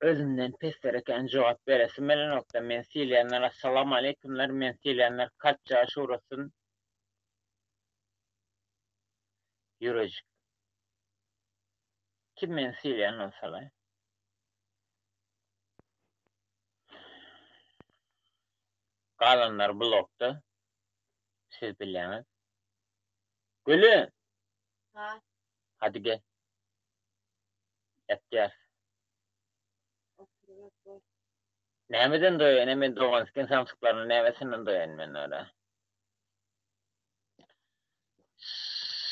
Özümden pesler eken jogap beresim gelenokda men sylaýanlar Assalamualeýkumlar men sylaýanlar kalp jaş ugrasyn ýürejik kim meni sylaýan bolsalaý. Galanlar blokda siz bilýäňiz. Güli. Ha. Hadi gel. Ýatýas. Nämeden doýaýyn men dogan siken samsyklaryny nämesinden doýaýyn men ora.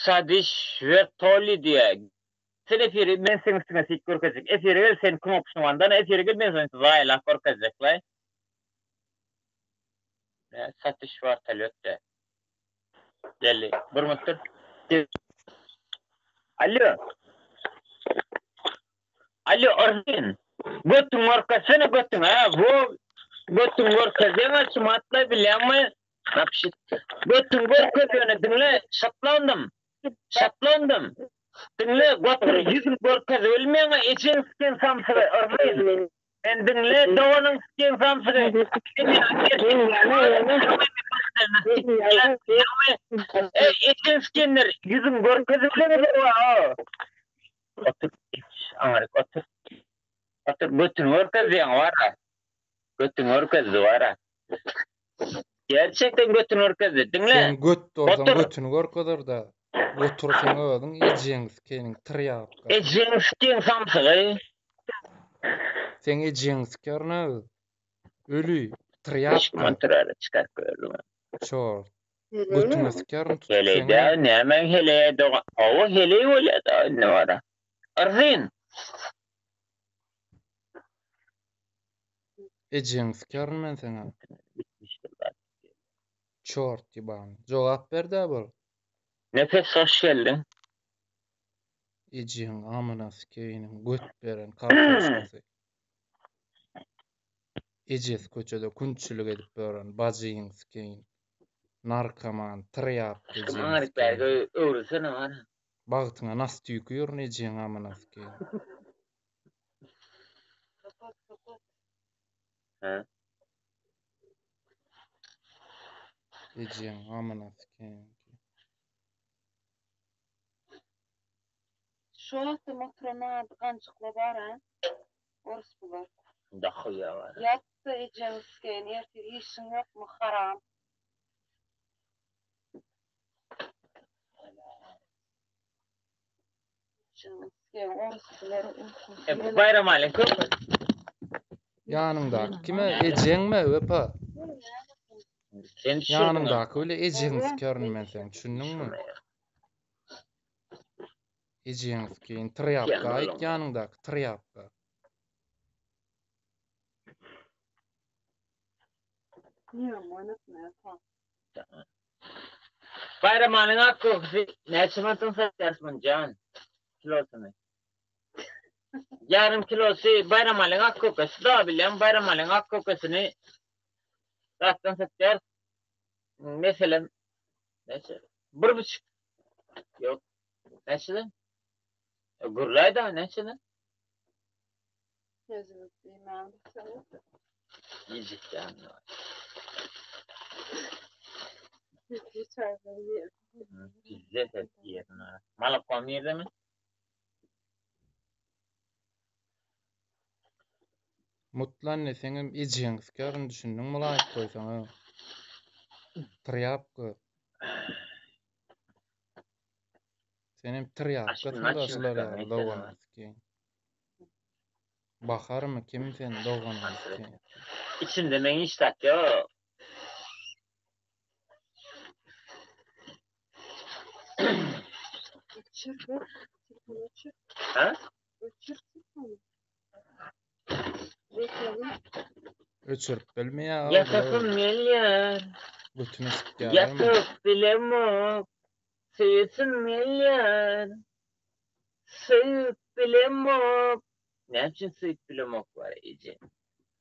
Sadiş Wertoli diýä. Sen efiri men seň üstüňe sik görkezjek. Efire gel sen knopşny bandana efire gel men seni zaýalap görkezjeklaý. Ne satyş wertolýot diýä. Geldi. Bir minut dur. Alo. Alo Orzin. Götüň görkezsene götüň ha. Bu götüň görkezýäň şumatla bilýäňmi? Napşit. Götüň görkez ýöne diňle şatlandym. Şatlandym. Diňle gotur ýüzüň görkez bilmeýäňä ejeň siken samsygy Orzin. Sen diňle doganyň siken samsygy. Ey ejeň sikenler ýüzüň görkez bilmeýäňä. Otur aňryk otur. Otur götüňi görkez diýen wara. Götüňi görkezdi wara. Gerçekten götüni görkezdi. Diňle. Sen göt bolsaň götüni görkezer-dä. Otur seň özüň ejeň sikeniň trýapka. Ejeň siken samsygy. Seň ejeň siker öz. Öli trýapka. Otur çykaryp gördüm. Çort. Götüňe sikerin tutup Heleý seň. däl nämäň heleýi dogan. Hawa heleý bolýa da indi wara. Yrzyn. Ejeňi sikerin men seňe. Çort ýybany. Jogap ber-dä bol. Nepes hoş geldiň. Ejeň amyna sikeýiniň göt beren kartoşkasy. Ejesi köçede küntçilik edip ýören bajyň sikeýin. Narkoman, trýapka Aşkym ejeňi aňryk sikeýin. bärige öwrülsene bar. Bagtyňa nas tüýküýerin ejeň amyna sikeýin. Kapat kapat. Hä? Ejeň amyna sikeýin. Şu wagtam oturan ady ganjykla bar a. Orusbular. Dahyýa bar. Ýat-da ejeňi sikeýin ertir işiň ýokmy haram. E, Baýramalyň köp. Ýanyňdaky kime ejeňmi Wepa? Sen düşürdüň. Ýanyňdaky bile ejeňi sikerin men seň düşündiňmi? Ejeňi sikeýin trýapka aýt ýanyňdaky trýapka. Baýramalyň ak kökesi näçe manatdan satýarys muny jan? Kilosyny. Ýarym kilosy Baýramalyň ak kökesi da bilýän Baýramalyň ak kökesini zatdan satýarys. Meselem näçe? Bir buçuk. Ýok. Näçeden? Gürläý da näçeden? Sözümi diýmän Ýiyjek jan. Pizze et ýerin. Malakom nirde mi? Mutly anne seňem ejeňi sikerin düşündiňmi laýk goýsaň a. Trýapka. Senem trýapkasyň da şular ýaly doganyňy sikeýin. Baharmy kim sen doganyňy sikeýin. Içinde meň hiç zat ýok. Öçür, telefony öçür. Ha? Öçür telefony. Reklamy. Öçürip bilmeýär. Ýatasym gelýär. Götüne sikýär. Ýatyp bilemok. Söýesim gelýär. Söýüp bilemok. Näme üçin söýüp bilemok bar eje?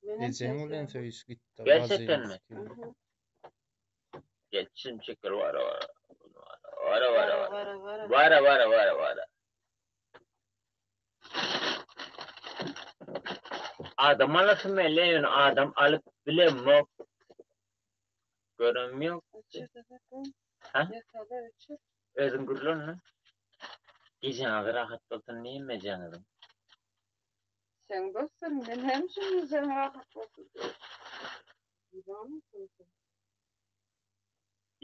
Ejeň bilen söýüş gitdi. Gerçekten mi? Gel çilim çeker wara wara. Wara wara wara. Wara wara wara wara. Adam alasym gelýär ýöne adam alyp bilemok. Görem ýok. Ha? Özüň gürle onda. Gijäňiz rahat bolsun hemmejeňiziň. Seň dostlaryň men hem üçin gijäň rahat bolsun.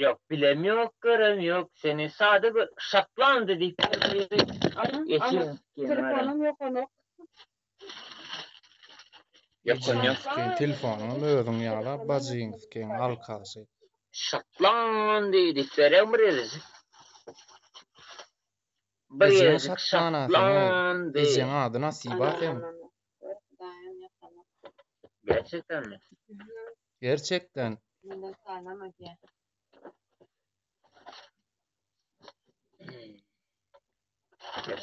Ýok bilem ýok görem ýok seni sada gör şatlandy diýip Ana telefonum ýokanok. Ýokan ýok. Ejeňiň telefonyňam özüň ýala bajyňyzkyň alkaşy. Şatlandy diýip bereň bir gezejik. Bir Ejeň gezejik şatlana seň şatlandy. Ejeň ady Nasiba seň. Gerçekten mi? Gerçekden. Menden saýlama diýýär.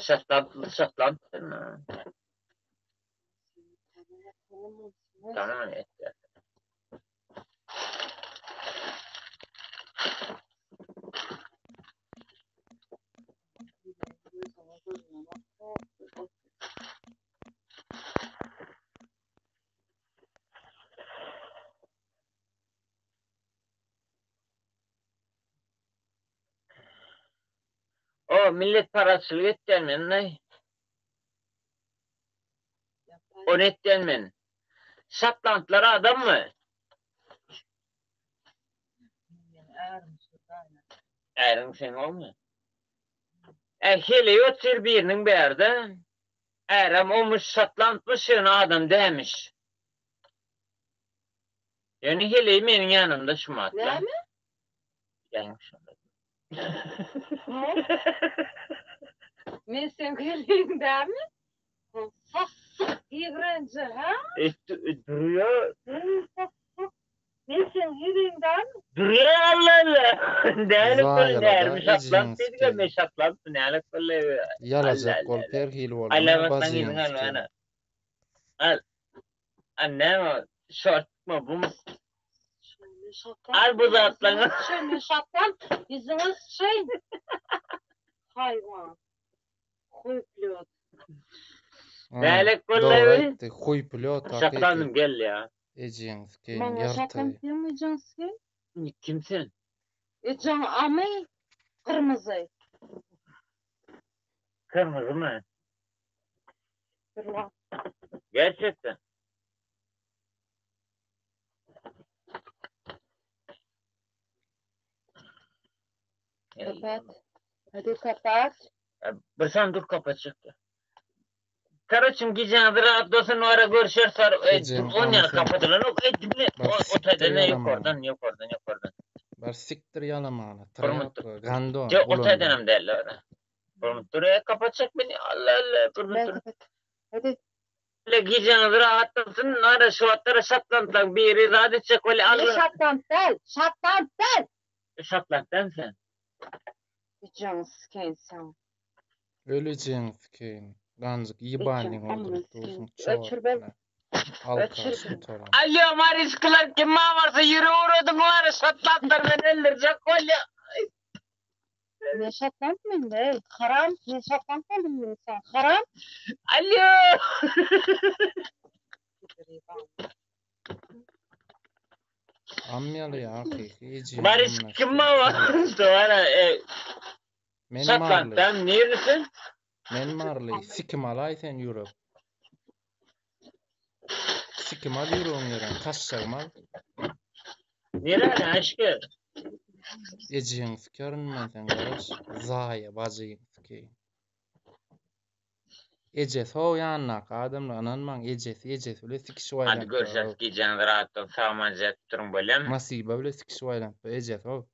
Şatlap, şatlap. Tamam et. O millet parazçylyk etýän men daý. Ony etýän men. Şatlantlar adammy? Äriň seň olmy? Ä heleý otyr biriniň bärde. Ärem omuş şatlantmyş ýöne adam dämiş. Ýöne heleý meniň ýanymda şumatla. Näme? Ýalňyş Men seň heleýiň dämi? Sassyk ýigrenji, hä? Durýa. Sassyk. Men seň heleýiň dämi? Durýa Allah Allah. Nälik boldy Zaýalada ärimi şatlap ejeňi diýdik sikeýin. men şatlap nälik boldy. Ýalajak bol her hili bolma bajyňy sikeýin. Al. Al näme şortmy bu Al bu zatlaryňy. Şöyle şatlan, ýüzüňe sıçaýyn. Haýwan. Huý plýot. Nälik boldy? Dogry aýtdy. Huý plýot hakyky. Şatlandym gel ýa. Ejeňi sikeýin Maňa şatlan ýyrtygy. diýme ejeňi sikeýin. Kim sen? Ejeň amy gyrmyzy. Kyrmyzymy? Gerçekten. Kapat. Hadi kapat. Bir sen dur kapatjak. Karaçym gijäňiz rahat bolsun wara görüşeris ar. Ejeň On ýaly amysy. kapadylan ok. Ey dinle. Bar O sikdir taýdan ýalamana. ýokardan ýokardan ýokardan. Bar sikdir ýalamana. Bir minut dur. Trýapka, gandon, Ýok o ulanma. taýdanam däl ora. Bir minut dur. E, kapatjak beni. Allah Allah bir minut Ben dur. kapat. Hadi. Le gijäňiz rahat bolsun. Nara şu wagtlara şatlandylaň biri zat etjek weli Ne Allah. şatlant däl. Şatlant däl. Şatlant sen. Ejeňi sikeýin sen. Ölejeňi sikeýin. Ganjyk ýebanyňy Ejeň öldürip amyny dursuň sikeýin. Öçür ben. çortna. Alkaş Öçür. gutaran. Alo Mariskalar kim varsa ýüri ugradyň wara şatlantlar meni öldürjek bolýa. Ne şatlant men de. Haram. Ne şatlant oldum men sen. Haram. Alo. Amýaly hakyky ejeňi Mariş amyna kim sikeýin. varsa wara e, Men Marly. Şatlantdan nerelisin? Men Marly. Sikim alaý sen ýürek. Sikim al ýüregiň ýeren. Taşşagym al. Nereli aşkı? Ejeňi sikerin men sen garaş. Zaýa bajyňy sikeýin. Ejesi o ýanyndaky adamlar ynanmaň ejesi ejesi bile sikişip Hadi aýlanyp görüşeris dur. gijäňiz rahat bolsun sag aman jäp duruň bolýamy? Nasiba bile sikişip aýlanyp dur ejesi o.